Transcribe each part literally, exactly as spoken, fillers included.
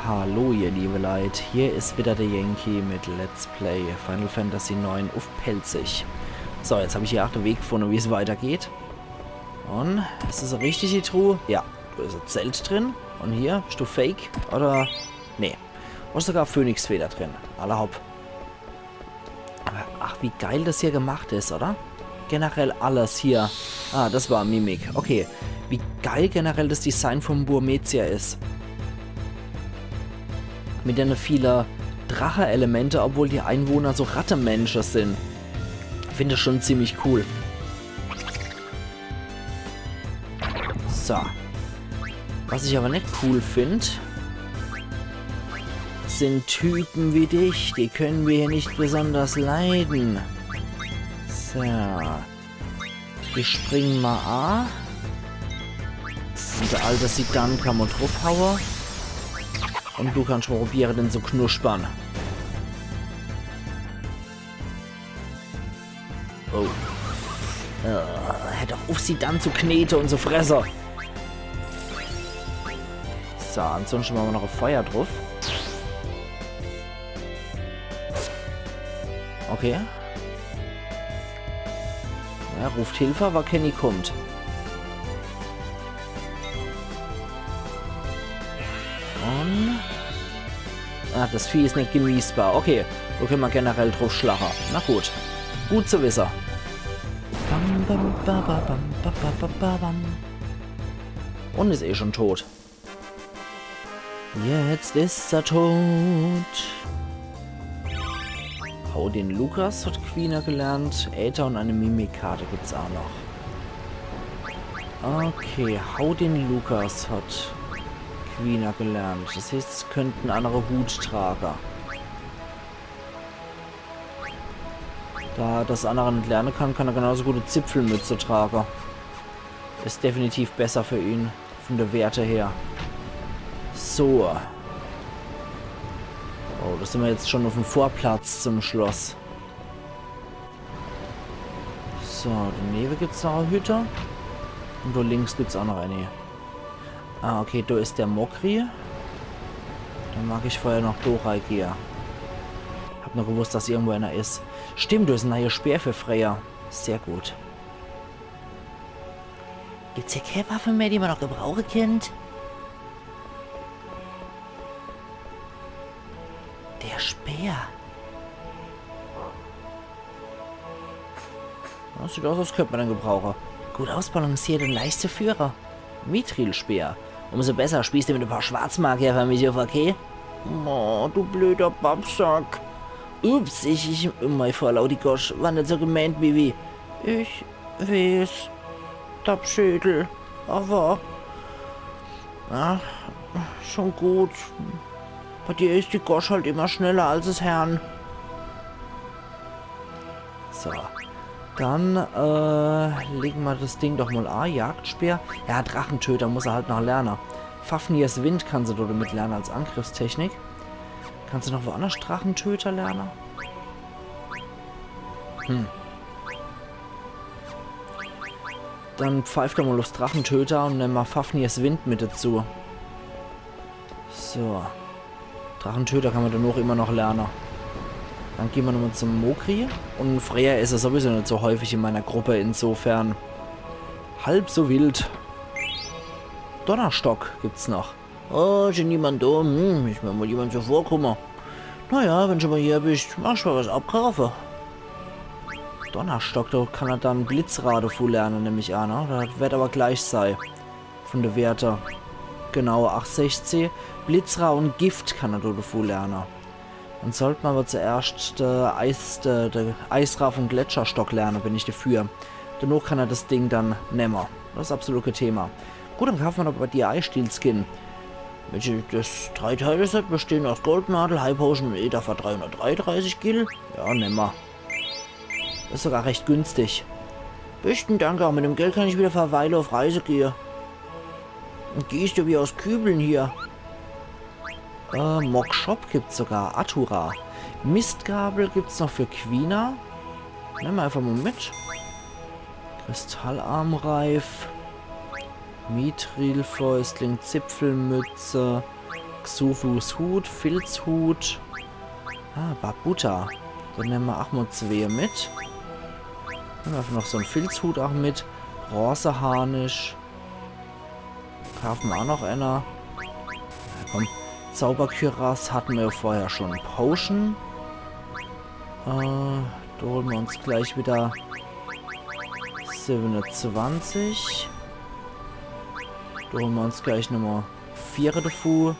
Hallo ihr liebe Leit, hier is wieder der Yankee mit Let's Play Final Fantasy neun uff Pälzisch. So, jetzt hab ich hier ach de Weg gefunne, wie's weitergeht. Un is des e richtige Truh? Ja, do is e Zelt drin. Un hier, bisch du Fake? Oder? Nee. Un sogar Phönixfeder drin. Alla hopp. Ach, wie geil des hier gemacht is, oder? Generell alles hier. Ah, des war Mimik. Okay. Wie geil generell des Design vum Burmecia is. Mit dene viele Drache-Elemente, obwohl die Einwohner so Rattemensche sin. Find des schon ziemlich cool. So. Was ich aber net cool find, sin Typen wie dich. Die könne mer hier net besonders leide. So. Die springe mer a. Unser alter Zidane kann mer druffhaue. Un du kannsch mol probiere, den zu knuspere. Oh. Äh, hör doch uff, Zidane zu knete un zu fresse. So, ansonschte mache mer noch e Feuer druff. Okay. Ja, ruft Hilfe, aber kenni kommt. Un... Ah, des Vieh is net genießbar. Okay, do könne mer generell druffschlache. Na gut. Gut zu wisse. Bam, bam, ba, ba, bam, ba, ba, ba, ba, bam. Un is eh schon tot. Jetzt is er tot. Hau den Lukas hat Quina gelernt. Äther un eine Mimikkarte gibt's a noch. Okay, Hau den Lukas hat Quina gelernt. Des heißt, es könnt en annere Hut trage. Da er des annere net lerne kann, kann er genauso gut e Zipfelmütze trage. Is definitiv besser für ihn, von de Werte her. So. Oh, do sin mer jetzt schon uff'm Vorplatz zum Schloss. So, denewe gibt's noch e Hütte. Un do links gibt's a noch eine. Ah, okay, do is de Mokri. Dann mag ich vorher noch do reigehe. Hab nur gewusst, dass irgendwo einer is. Stimmt, do is en neier Speer für Freya. Sehr gut. Gibt's hier kee Waffe mehr, die mer noch gebrauche kennt? De Speer. Ja, sieht aus, als könnt mer den gebrauche. Gut ausbalanciert un leicht zu führe. Mithril-Speer. Umso besser, spießt du mit e paar Schwarzmagier für mich uff, okay? Oh, du blöder Babbsack. Ups, ich, ich, mei, vor lauter Gosch, war net so gemeent, Bibi. Ich weeß, Dappschädel, aber... Ach, schon gut. Bei dir is die Gosch halt immer schneller als es Hern. So. Dann, äh, lege mer des Ding doch mol a. Jagdspeer. Ja, Drachentöter muss er halt noch lerne. Fafnirs Wind kann se do demit lerne als Angriffstechnik. Kann se noch woanders Drachentöter lerne? Hm. Dann pfeift er mol uffs Drachentöter un nemme mer Fafnirs Wind mit dezu. So. Drachentöter kann mer dann aach immer noch lerne. Dann gehn mer nochmol zum Mokri. Un Freya is er sowieso net so häufig in meiner Gruppe, insofern halb so wild. Donnerstock gibt's noch. Oh, is niemand do? Hm, is mer mol jemand zuvorkumme. Na ja, wenn schun mol hier bisch, magsch mol was abkaafe? Donnerstock, do kann er dann Blitzra dezu lerne, nemm ich an, ne? Des werd awwer gleich sei. Von de Werte. Genau, acht sechzeh. Blitzra un Gift kann er do dezu lerne. Dann sollt mer awwer zuerscht de Eis, de, de Eisra vom Gletscherstock lerne, bin ich dafür. Danoch kann er des Ding dann nemme. Des is absolut kee Thema. Gut, dann kaafe mer doch bei dir e Eisstiel-Skin. Mit des Drei-Teile-Set, bestehend aus Goldnadel, High Potion un Äther für dreihundertdreiunddreißig Gil. Ja, nemme mer. Des is sogar recht günstig. Beschten Dank, aach mit dem Geld kann ich widder für e Weile uff Reise gehe. Un gießt jo wie aus Kübeln hier. Äh, Mog Shop gibt's sogar. Atura. Mistgabel gibt's noch für Quina. Nemme mer einfach mol mit. Kristallarmreif. Mithril-Fäustling, Zipfelmütze. Xufus Hut, Filzhut. Ah, Barbuta. Dann nemme mer ach mol zwee mit. Dann werfe mer noch so en Filzhut ach mit. Bronzeharnisch. Kaafe mer ach noch ener. Na komm. Zauberkürass hatte mer jo vorher schun. Potion. Äh, do hole mer uns gleich widder siwwenezwanzig. Do hole mer uns gleich nochmol viere devu.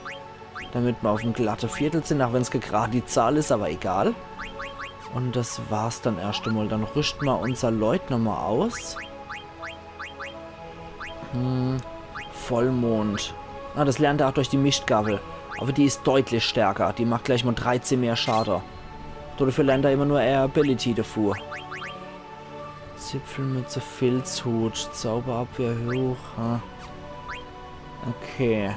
Damit mer uff'm glatte Viertel sin, ach wenn's grad die Zahl is, awwer egal. Un des war's dann erscht emol. Dann rüschte mer unser Leut nochmol aus. Hm, Vollmond. Ah, des lernt er ach durch die Mischtgawwel. Awwer die is deutlich stärker. Die macht gleich mol dreizeh mehr Schade. Dodefür lernt er immer nur ehr Ability devu. Zipfelmütze, Filzhut, Zauberabwehr hoch. Ha. Okay.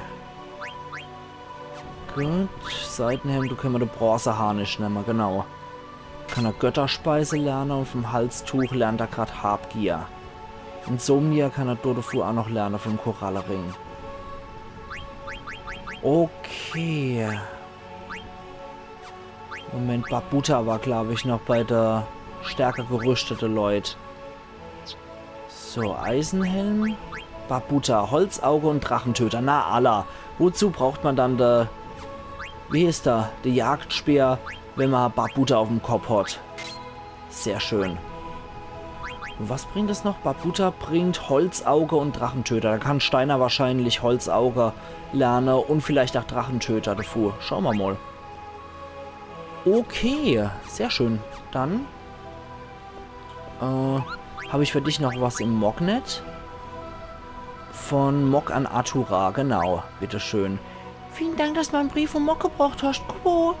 Gut, Seidenhelm, do kenne mer de Bronzeharnisch nemme, genau. Kann er Götterspeise lerne un vum Halstuch lernt er grad Habgier. Insomnia kann er dodevor ach noch lerne vum Korallering. Okay. Moment, Barbuta war, glaab ich, noch bei de stärker gerüschtete Leut. So, Eisenhelm. Barbuta, Holzauge un Drachentöter. Na, alla. Wozu braucht mer dann de, wie heeßt er, de Jagdspeer, wenn mer Barbuta uff'm Kopp hot? Sehr schön. Un was bringt es noch? Barbuta bringt Holzauge un Drachentöter. Do kann Steiner wahrscheinlich Holzauge lerne un vielleicht ach Drachentöter devu. Schaue mer mol. Okay, sehr schön. Dann, äh, hab ich für dich noch was im Mognet. Von Mog an Atura, genau. Bitteschön. Vielen Dank, dass du meinen Brief vom Mog gebracht hast, Kupo.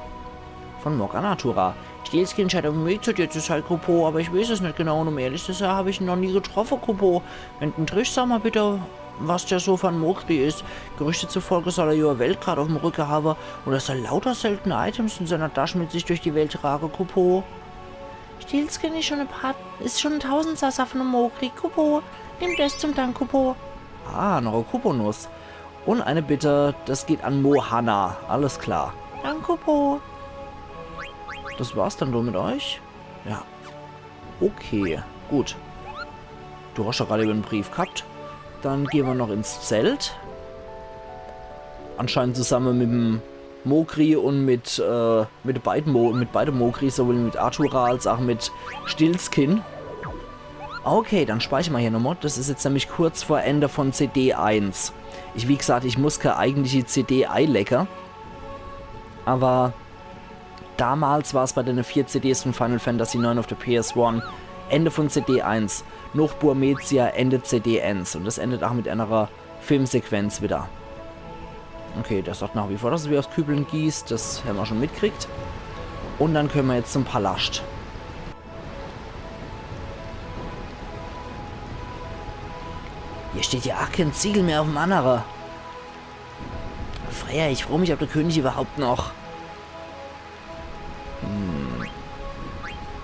Von Mog an Atura. Stielskin scheint uff em Weg zu dir zu sein, Kupo, aber ich weiß es net genau un um ehrlich zu sein, hab ich en noch nie getroffe, Kupo. Wenn du en triffst, sag mol bitte, was der so fer en Mogri is. Gerüchte zufolge soll er jo e Weltkart uff'm Rücke hawwe un er soll lauter seltene Items in seiner Tasch mit sich durch die Welt trage, Kupo. Stielskin is schon e paar, is schon e Tausendsassa von em Mogri, Kupo. Nimm des zum Dank, Kupo. Ah, noch e Kupo-Nuss. Un eine Bitte, des geht an Mohana. Alles klar. Dank, Kupo. Des war's dann do mit euch? Ja. Okay, gut. Du hast ja grad ewe en Brief gehabt. Dann gehn mer noch ins Zelt. Anscheinend zusamme mit em Mogri un mit, äh, mit beide Mo-, mit beide Mogri, sowohl mit Atura als ach mit Stielskin. Okay, dann speichere mer hier nochmol. Des is jetzt nämlich kurz vor Ende von C D eins. Ich, wie gesagt, ich muss kä eigentliche C D eilecke. Aber damals war's bei dene vier C Ds von Final Fantasy neun uff de P S eins Ende von C D eins. Noch Burmecia Ende C D eins. Un des endet ach mit enere Filmsequenz widder. Okay, der sagt nach wie vor, dass er wie aus Kübeln gießt. Des hämmer schon mitkriegt. Un dann kenne mer jetzt zum Palascht. Hier steht jo ach kän Ziegel mehr uff em annere. Freya, ich froo mich, ob de König iwwerhaupt noch Hm.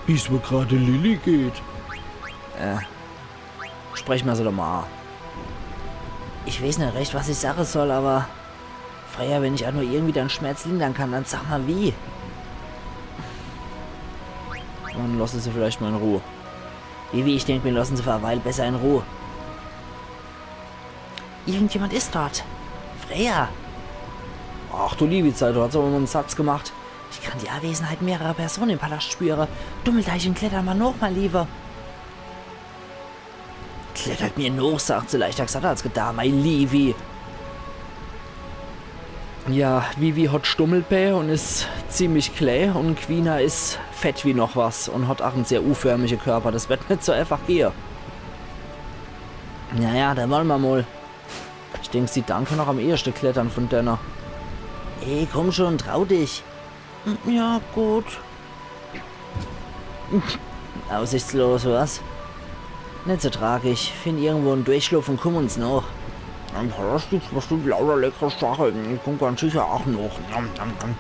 Wie's mer grad de Lili geht. Äh. Spreche mer se doch mol a. Ich weeß net recht, was ich sage soll, aber Freya, wenn ich ach nur irgendwie dein Schmerz lindern kann, dann sag mol wie. Un losse se vielleicht mol in Ruh. Vivi, ich denk, mir losse se fer e Weil besser in Ruh. Irgendjemand is dort. Freya. Ach du liewi Zeit, du hast aber mol en Satz gemacht. Ich kann die Anwesenheit mehrerer Personen im Palast spüre. Dummel dich un kletter mol noch, mei Liewe. Klettert mir noch, sagt se, leichter gesagt als getan, mei Liewi. Ja, Vivi hat Stummelbää un is ziemlich klä un Quina is fett wie noch was un hat ach en sehr U-förmige Körper. Des werd net so einfach gehe. Naja, dann wolle mer mol. Ich denk, Zidane kann noch am eheschde klettere von denne. Ey, komm schon, trau dich. Hm, ja, gut. Aussichtslos, was? Net so tragisch. Find irgendwo en Durchschlupf un kumm uns noch. Im Palast gibt's bestimmt lauter leckere Sache. Ich kumm ganz sicher ach noch. Nom, nom, nom.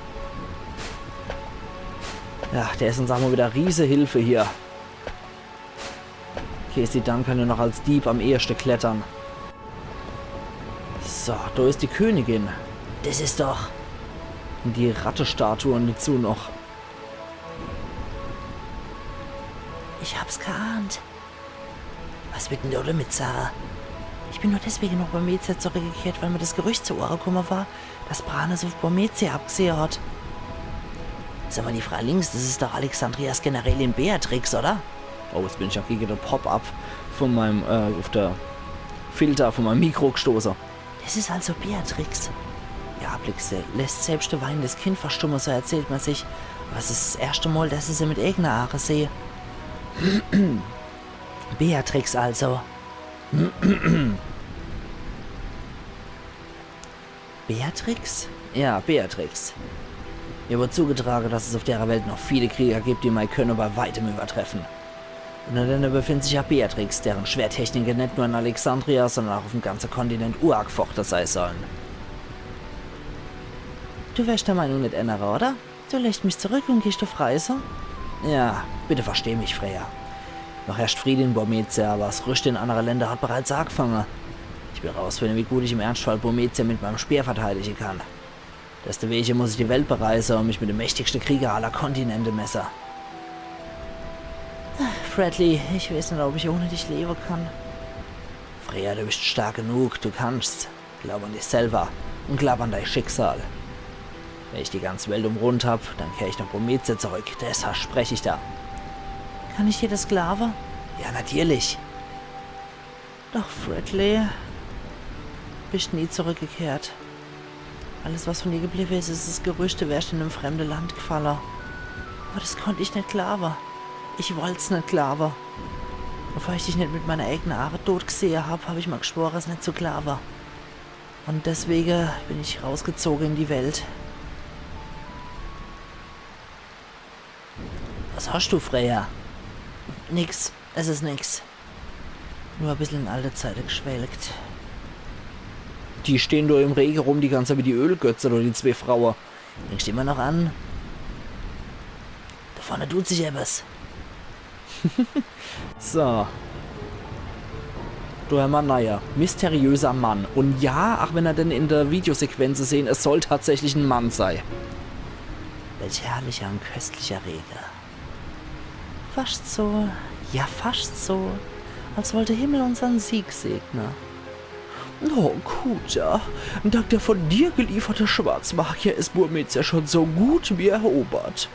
Ja, der is uns ach mol widder riese Hilfe hier. Okay, Zidane kann nur noch als Dieb am eheschde klettere. So, do is die Königin. Des is doch. Die Rattestatue un dazu noch. Ich hab's geahnt. Was will'n do demit sage? Ich bin nur deswege noch Burmecia zurückgekehrt, weil mir das Gerücht zu Ohre kumme war, dass Branes uff Burmecia abgsehe hat. Sag mal, die Frau links, das is doch Alexandrias Generälin Beatrix, oder? Oh, jetzt bin ich noch gege de Pop-up von meinem, äh, uff de Filter von meinem Mikro gestoße. Das is also Beatrix. Ihr Anblick se-, lässt selbst e weinendes Kind verstumme, so erzählt man sich. Aber es is das erschte Mal, dass ich se mit eigene Aache sehe. Beatrix also. Beatrix? Ja, Beatrix. Mir wurde zugetrage, dass es uff dere Welt noch viele Krieger gibt, die mei Könne bei weitem übertreffen. Unter denne befindet sich auch Beatrix, deren Schwerttechnike net nur in Alexandria, sondern auch uffm ganze Kontinent urarg gefochte sei sollen. Du werst dei Meinung net ännere, oder? Du lässt mich zurück und gehst uff Reise? Ja, bitte versteh mich, Freya. Noch herrscht Friede in Burmecia, aber das Rüschte in andere Länder hat bereits angefange. Ich will rausfinde, wie gut ich im Ernstfall Burmecia mit meinem Speer verteidige kann. Deswege muss ich die Welt bereise und mich mit de mächtigste Krieger aller Kontinente messe. Fredly, ich weiß net, ob ich ohne dich lebe kann. Freya, du bist stark genug, du kannst. Glaub an dich selber und glaub an dei Schicksal. Wenn ich die ganze Welt umrund hab, dann kehr ich nach Burmecia zurück. Das versprech ich da. Kann ich dir das glaawe? Ja, natürlich. Doch, Fredly, bist nie zurückgekehrt. Alles, was von dir gebliebe is, is das Gerücht, du wärst in em fremde Land gefalle. Aber das konnt ich net glaawe. Ich wollt's net glaawe. Bevor ich dich net mit meine eigene Aache tot gsehe hab, hab ich mer geschwore, es net zu glaawe. Und deswege bin ich rausgezoge in die Welt. Was hast du, Freya? Nix, es is nix. Nur e bissel in alte Zeite geschwelgt. Die stehn do im Rege rum die ganze Zeit wie die Ölgötze, do die zwee Fraue. Denkst du immer noch an? Da vorne tut sich etwas. So. Du, Herr Mann, naja, mysteriöser Mann. Und ja, auch wenn er denn in der Videosequenz sehen, es soll tatsächlich ein Mann sei. Welch herrlicher und köstlicher Rege. Fascht so, ja, fascht so, als wollt de Himmel unsern Sieg segne. Oh, Kuja, dank der von dir gelieferte Schwarzmagier is Burmecia schon so gut wie erobert.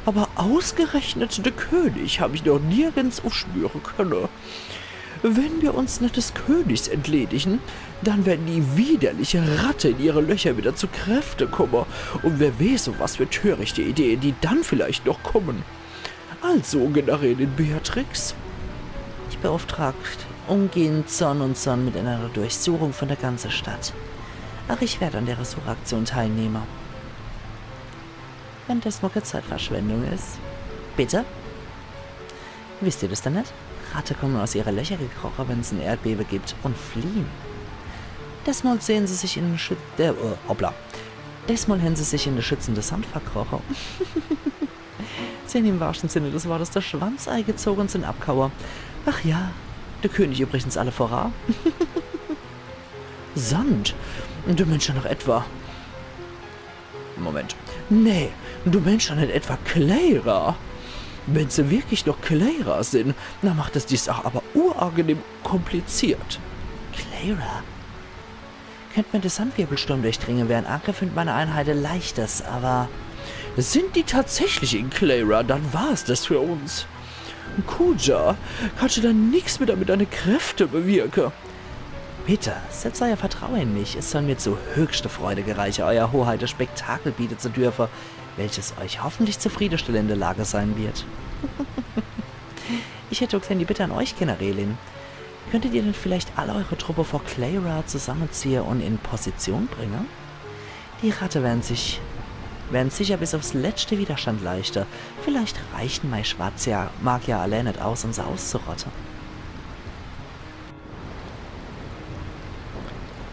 Aber ausgerechnet de König hab ich noch nirgends uffspüre könne. Wenn wir uns net des Königs entledigen, dann werden die widerliche Ratte in ihre Löcher wieder zu Kräfte komme. Und wer weiß, auf was für törichte Ideen die dann vielleicht noch kommen. Also, Generälin Beatrix. Ich beauftragt umgehend Zorn und Zorn mit einer Durchsuchung von der ganzen Stadt. Ach, ich werd an der Suchaktion teilnehme. Wenn des nur kä Zeitverschwendung is. Bitte? Wisst ihr des dann net? Ratte kommen aus ihre Löcher gekroche, wenn's ein Erdbebe gibt, und fliehen. Desmal sehen sie sich in Schü-, äh, äh, hoppla. Desmal hän se sich in de schützende Sand verkroche. Sehen im wahrsten Sinne des Wortes de Schwanz eigezog und sind abgehaue. Ach ja, de König übrigens alle vora. Sand? Du meinst ja noch etwa... Moment. Nee, du meinst ja net etwa Clara? Wenn se wirklich noch Clara sind, dann macht des die Sach aber urangenehm kompliziert. Clara? Könnt mer de Sandwirbelsturm durchdringe, wär en Angriff mit meiner Einheit e leichtes, aber... Sind die tatsächlich in Clara, dann war's des für uns. Kuja, kannst du dann nix wieder mit deine Kräfte bewirke? Bitte, setzt euer Vertraue in mich. Es soll mir zu höchste Freude gereiche, euer Hoheit e Spektakel biete zu dürfe, welches euch hoffentlich zufriedenstellend in de Lage sein wird. Ich hätt e kleeni Bitte an euch, Generälin. Könntet ihr denn vielleicht all eure Truppe vor Clara zusammeziehe und in Position bringe? Die Ratte werden sich, werden sicher bis aufs Letzte Widerstand leiste. Vielleicht reichen mei schwarze Magier allää net aus, um se auszurotte.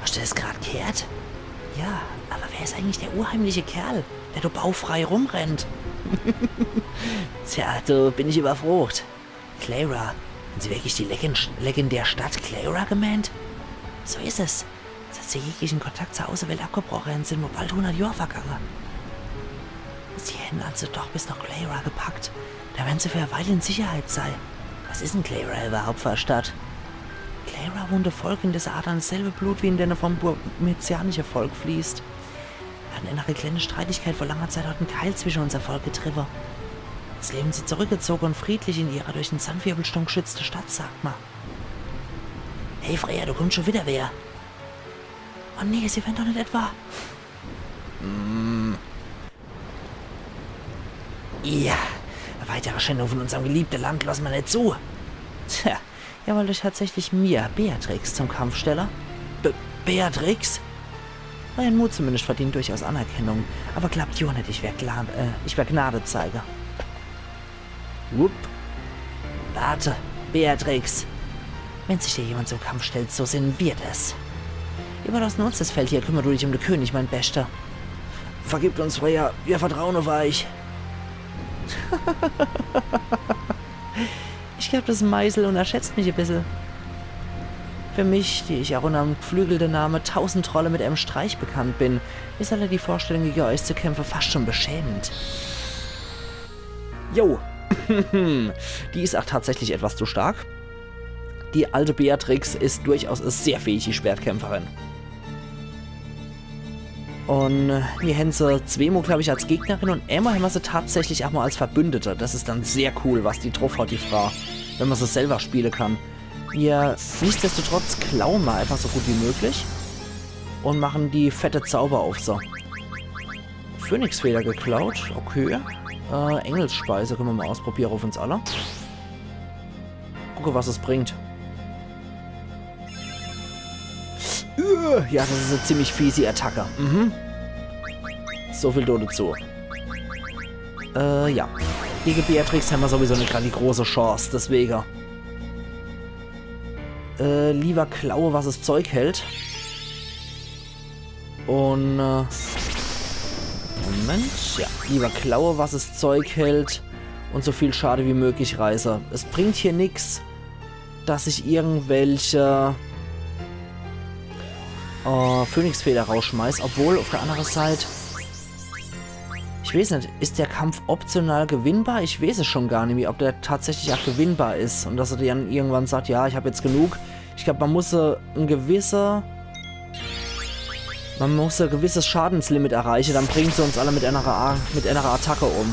Hast du des grad gehört? Ja, aber wer is eigentlich der unheimliche Kerl, der do baufrei rumrennt? Tja, do bin ich überfrocht. Clara, hän se wirklich die legen-, legendäre Stadt Clara gemeent? So is es. Seit se jeglichen Kontakt zur Außewelt abgebroche hän, sin wohl bald hundert Johr vergange. Sie hän also doch bis noch Cleyra gepackt. Do werren se für e Weil in Sicherheit sei. Was is 'n Cleyra iwwerhaupt für e Stadt? Cleyra wohnt e Volk, in desse Adern dasselbe Blut wie in denne vom burmezianische Volk fließt. An enere klenne Streitigkeit vor langer Zeit hat en Keil zwische unser Volk getriwwe. Jetzt lewen se zurückgezoge un friedlich in ihrer durch den Sandwirbelsturm geschützte Stadt, sagt ma. Hey Freya, do kummt schun widder wer. Oh nee, se werren doch net etwa... Mm. Ja, e weitere Schändung von unserm geliebte Land losse ma net zu. Tja, ihr wollt euch tatsächlich mir, Beatrix, zum Kampf stelle? Be Beatrix? Euern Mut zumindest verdient durchaus Anerkennung, awwer glaubt jo net, ich werr Gla-, äh, ich werr Gnade zeige. Wupp. Warte, Beatrix. Wenn sich dir jemand zum Kampf stellt, so sin mir des. Überlass nur uns das Feld hier, kümmer du dich um de König, mein Beschter. Vergibt uns, Freya, wir vertrauen auf euch. Ich glaub, das Meisel unterschätzt mich e bissel. Für mich, die ich auch unnerm geflügelte Name Tausendrolle mit einem Streich bekannt bin, is allein die Vorstellung, gegen euch zu kämpfe, fast schon beschämend. Jo. Die is auch tatsächlich etwas zu stark. Die alte Beatrix is durchaus e sehr fähige Schwertkämpferin. Un, äh, mir hänn se zweemol, glaub ich, als Gegnerin un eemol hänn mer se tatsächlich auch mol als Verbündete. Das is dann sehr cool, was die druff hat, die Frau, wenn mer se selber spiele kann. Mir, nichtsdestotrotz klaue mer einfach so gut wie möglich un machen die fette Zauber auf se. Phönixfeder geklaut, okay. Äh, Engelsspeise könne mer mol ausprobiere auf uns alle. Gucke, was es bringt. Äh, ja, das is e ziemlich fiesi Attacke. Mhm. So viel dodezu. Äh, ja. Gege Beatrix hämmer sowieso net grad die große Chance, deswege. Äh, lieber klaue, was es Zeug hält. Un, äh, Moment, ja. Lieber klaue, was es Zeug hält. Un so viel Schade wie möglich reiße. Es bringt hier nix, dass ich irgendwelche, äh, Phönixfeder rausschmeiß. Obwohl, auf der andere Seit, ich weeß net, is der Kampf optional gewinnbar? Ich weeß es schon gar nimmi, ob der tatsächlich auch gewinnbar is. Un dass er dann irgendwann sagt, ja, ich hab jetzt genug. Ich glaub, man muss, äh, en gewisse, man muss e gewisses Schadenslimit erreiche, dann bringt se uns alle mit enere A-, mit enere Attacke um.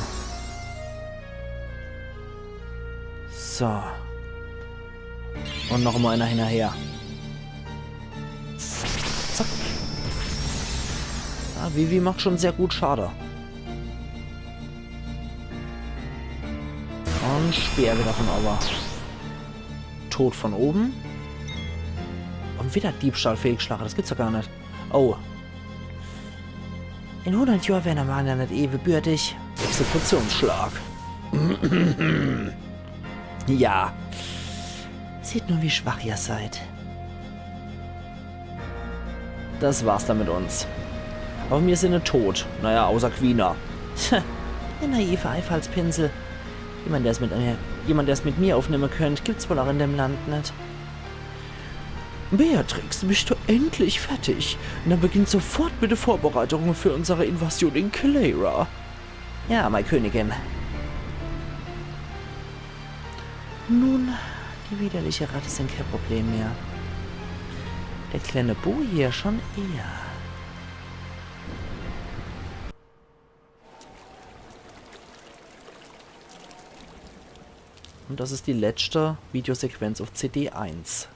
So. Un noch mol einer hinnerher. Zack. Ja, Vivi macht schon sehr gut Schade. Un Speer wieder von over. Tod von oben. Un wieder Diebstahl fehlgeschlage, das gibt's doch gar net. Oh. In hundert Johr werre mer net ewig bürtig. Exekutionsschlag. Ja. Seht nur, wie schwach ihr seid. Das war's dann mit uns. Awwer mir sin net tot. Naja, außer Quina. Tja, e naiver Einfallspinsel. Jemand, der's mit mir, jemand, der's mit mir aufnemme könnt, gibt's wohl auch in dem Land net. Beatrix, bist du endlich fertig? Dann beginnt sofort mit de Vorbereitunge für unsere Invasion in Cleyra. Ja, mei Königin. Nun, die widerliche Ratte sin kee Problem mehr. Der kleine Bu hier schon eher. Un das is die letschte Videosequenz auf C D eins.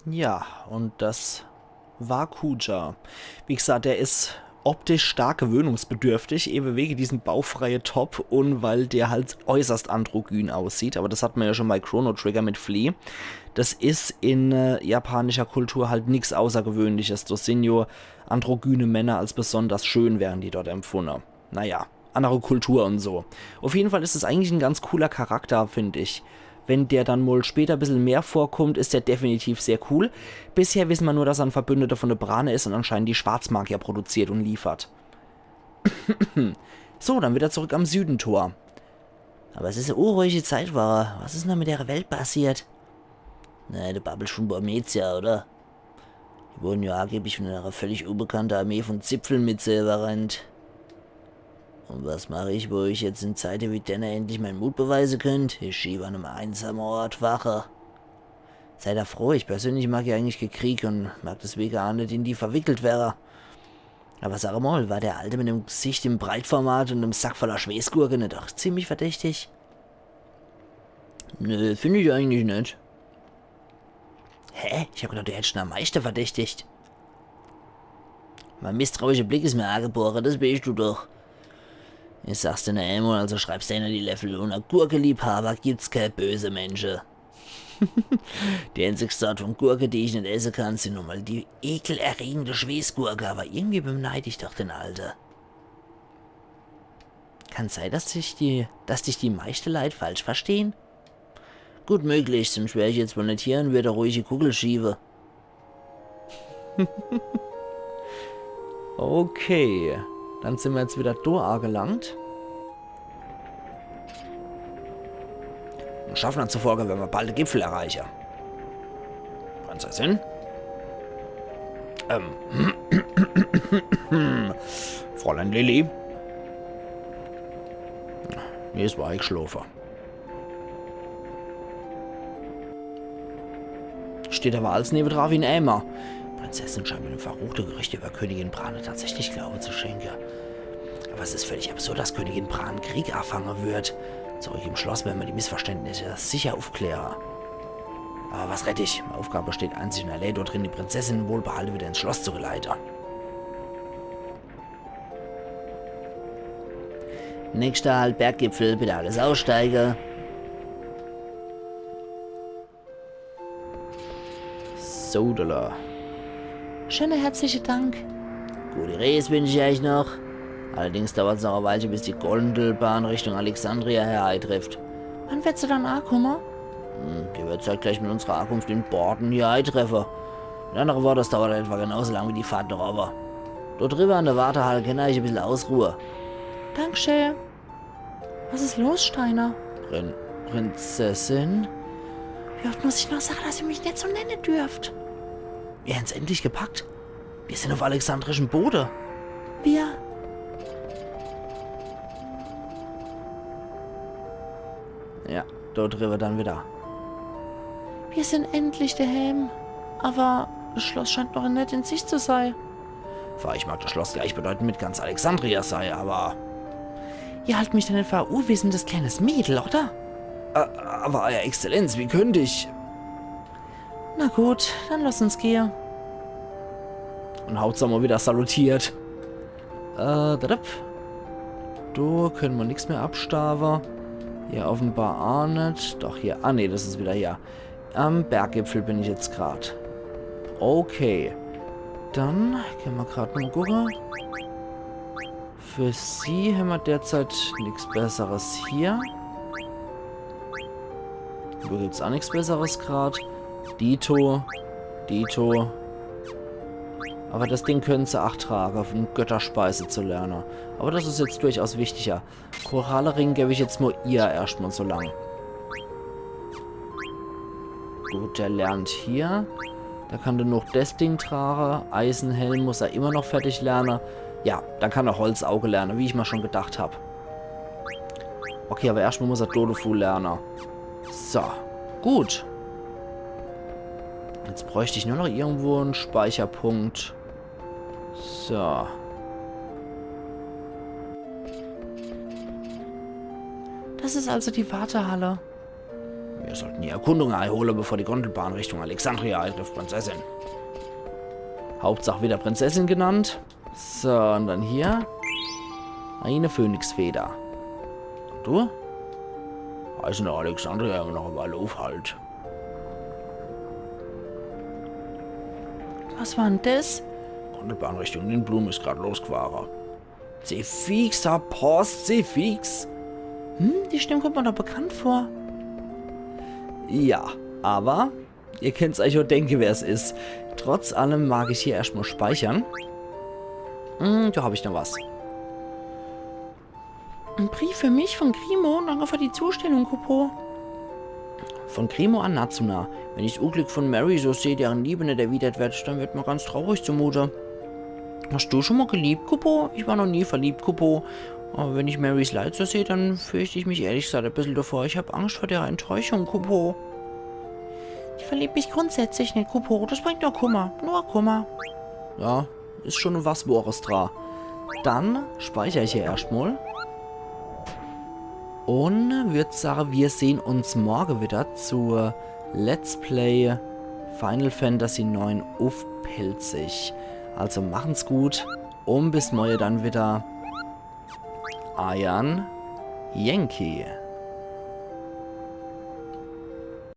Ja, und das war Kuja. Wie gesagt, der is optisch stark gewöhnungsbedürftig, eben wegen diesem bauchfreie Top und weil der halt äußerst androgyn aussieht. Aber das hat man ja schon bei Chrono Trigger mit Flea. Das is in äh, japanischer Kultur halt nix Außergewöhnliches. Das sind ja androgyne Männer als besonders schön, werden die dort empfunden. Naja, andere Kultur und so. Auf jeden Fall is es eigentlich ein ganz cooler Charakter, find ich. Wenn der dann mal später ein bisschen mehr vorkommt, is der definitiv sehr cool. Bisher wissen wir nur, dass er ein Verbündeter von der Brane is und anscheinend die Schwarzmagier produziert und liefert. So, dann wieder zurück am Südentor. Aber es is eine unruhige Zeit, Wara. Was is denn da mit der Welt passiert? Na, du babbelst von Burmecia, oder? Die wurden ja angeblich von einer völlig unbekannten Armee von Zipfeln mit Silber rennt. Und was mach ich, wo ich jetzt in Zeiten wie denne endlich meinen Mut beweisen könnt? Ich schieb an einem einsamen Ort Wache. Sei da froh, ich persönlich mag ja eigentlich kein Krieg und mag deswegen auch nicht in die verwickelt wäre. Aber sag mal, war der Alte mit dem Gesicht im Breitformat und dem Sack voller Schweißgurke nicht doch ziemlich verdächtig? Nö, find ich eigentlich nicht. Hä? Ich hab gedacht, du hättest schon am meisten verdächtigt. Mein misstrauischer Blick is mir angeboren, das weißt du doch. Ich sag's dir noch einmal, also schreib's dir in die Löffel. Unter Gurkeliebhaber gibt's keine böse Menschen. Die einzigste Art von Gurke, die ich nicht essen kann, sind nun mal die ekelerregende Schweißgurke, aber irgendwie beneid ich doch den Alten. Kann sein, dass dich die, dass dich die meiste Leit falsch verstehen? Gut möglich, sonst wär ich jetzt wohl nicht hier und würde ruhig die Kugel schiebe. Okay, dann sind wir jetzt wieder do angelangt. Dem Schaffner zufolge werden wir bald den Gipfel erreichen. Prinzessin? Ähm. Fräulein Lilly? Nee, es war eingeschlafen. Steht aber alles nebendran wie ein Eimer. Prinzessin scheint mit dem verruchten Gerücht über Königin Brane tatsächlich Glaube zu schenken. Aber es ist völlig absurd, dass Königin Brane Krieg anfangen wird. Zurück im Schloss werden wir die Missverständnisse sicher aufklären. Aber was redd ich? Meine Aufgabe besteht einzig und allein darin, die Prinzessin wohlbehalten wieder ins Schloss zu geleiten. Nächster Halt, Berggipfel, bitte alles aussteigen. Sodala. Schönen herzlichen Dank. Gute Reis wünsch ich euch noch. Allerdings dauert's noch e Weilche, bis die Gondelbahn Richtung Alexandria hier eintrifft. Wann wird se dann ankommen? Hm, die wird zeitgleich mit unserer Ankunft in Borden hier eintreffe. In andere Worte, es dauert etwa genauso lang wie die Fahrt noch runner. Dort drüber an der Wartehalle könnt ihr euch e bissel ausruhe. Dankeschön. Was ist los, Steiner? Prin Prinzessin? Wie oft muss ich noch sagen, dass ihr mich nicht so nennen dürft? Wir haben's endlich gepackt. Wir sind auf alexandrischem Boden. Wir? Ja, dort drüber dann wieder. Wir sind endlich daheim. Aber das Schloss scheint noch nicht in Sicht zu sein. Für euch mag das Schloss gleichbedeutend mit ganz Alexandria sein, aber... Ihr haltet mich dann nicht für ein unwissendes kleines Mädel, oder? Äh, aber, Euer Exzellenz, wie könnt ich? Na gut, dann lass uns gehen. Und haut's nochmal wieder salutiert. Äh, dadap. Do können wir nix mehr abstauben. Hier offenbar auch nicht. Doch, hier. Ah, nee, das ist wieder hier. Am Berggipfel bin ich jetzt grad. Okay. Dann können wir grad mal gucken. Für sie haben wir derzeit nix Besseres hier. Do gibt's auch nix Besseres grad. Dito. Dito. Aber das Ding können sie auch tragen, um Götterspeise zu lernen. Aber das ist jetzt durchaus wichtiger. Korallering geb ich jetzt mal ihr erstmal so lang. Gut, der lernt hier. Da kann der noch das Ding tragen. Eisenhelm muss er immer noch fertig lernen. Ja, da kann er Holzauge lernen, wie ich mir schon gedacht hab. Okay, aber erstmal muss er Dodefu lernen. So, gut. Jetzt bräuchte ich nur noch irgendwo einen Speicherpunkt. So. Das ist also die Wartehalle. Mir sollten die Erkundung eihole, bevor die Gondelbahn Richtung Alexandria eitrifft, Prinzessin. Hauptsach wieder Prinzessin genannt. So, und dann hier. Eine Phönixfeder. Und du? Heißen der Alexandria immer noch überall Aufhalt. Was war denn das? Gondelbahn Richtung Lindblum is grad losgefahre. Zefix, Herr Postefix. Hm, die Stimme kommt mir doch bekannt vor. Ja, aber ihr könnt's euch auch denken, wer es is. Trotz allem mag ich hier erscht mal speichern. Hm, da hab ich noch was. Ein Brief für mich von Grimo. Danke für die Zustellung, Kupo. Von Grimo an Nazuna. Wenn ich das Unglück von Mary so sehe, deren Liebe nicht erwidert wird, dann wird mir ganz traurig zumute. Hast du schon mal geliebt, Kupo? Ich war noch nie verliebt, Kupo. Aber wenn ich Marys Leid so sehe, dann fürchte ich mich ehrlich gesagt ein bisschen davor. Ich hab Angst vor der Enttäuschung, Kupo. Ich verlieb mich grundsätzlich nicht, Kupo. Das bringt nur Kummer. Nur Kummer. Ja, is schon was Wahres dra. Dann speicher ich hier erscht mal. Und würd sagen, wir sehen uns morgen wieder zu Let's Play Final Fantasy neun uff Pälzisch. Also machen's gut und bis morgen dann wieder. Eiern Yankee.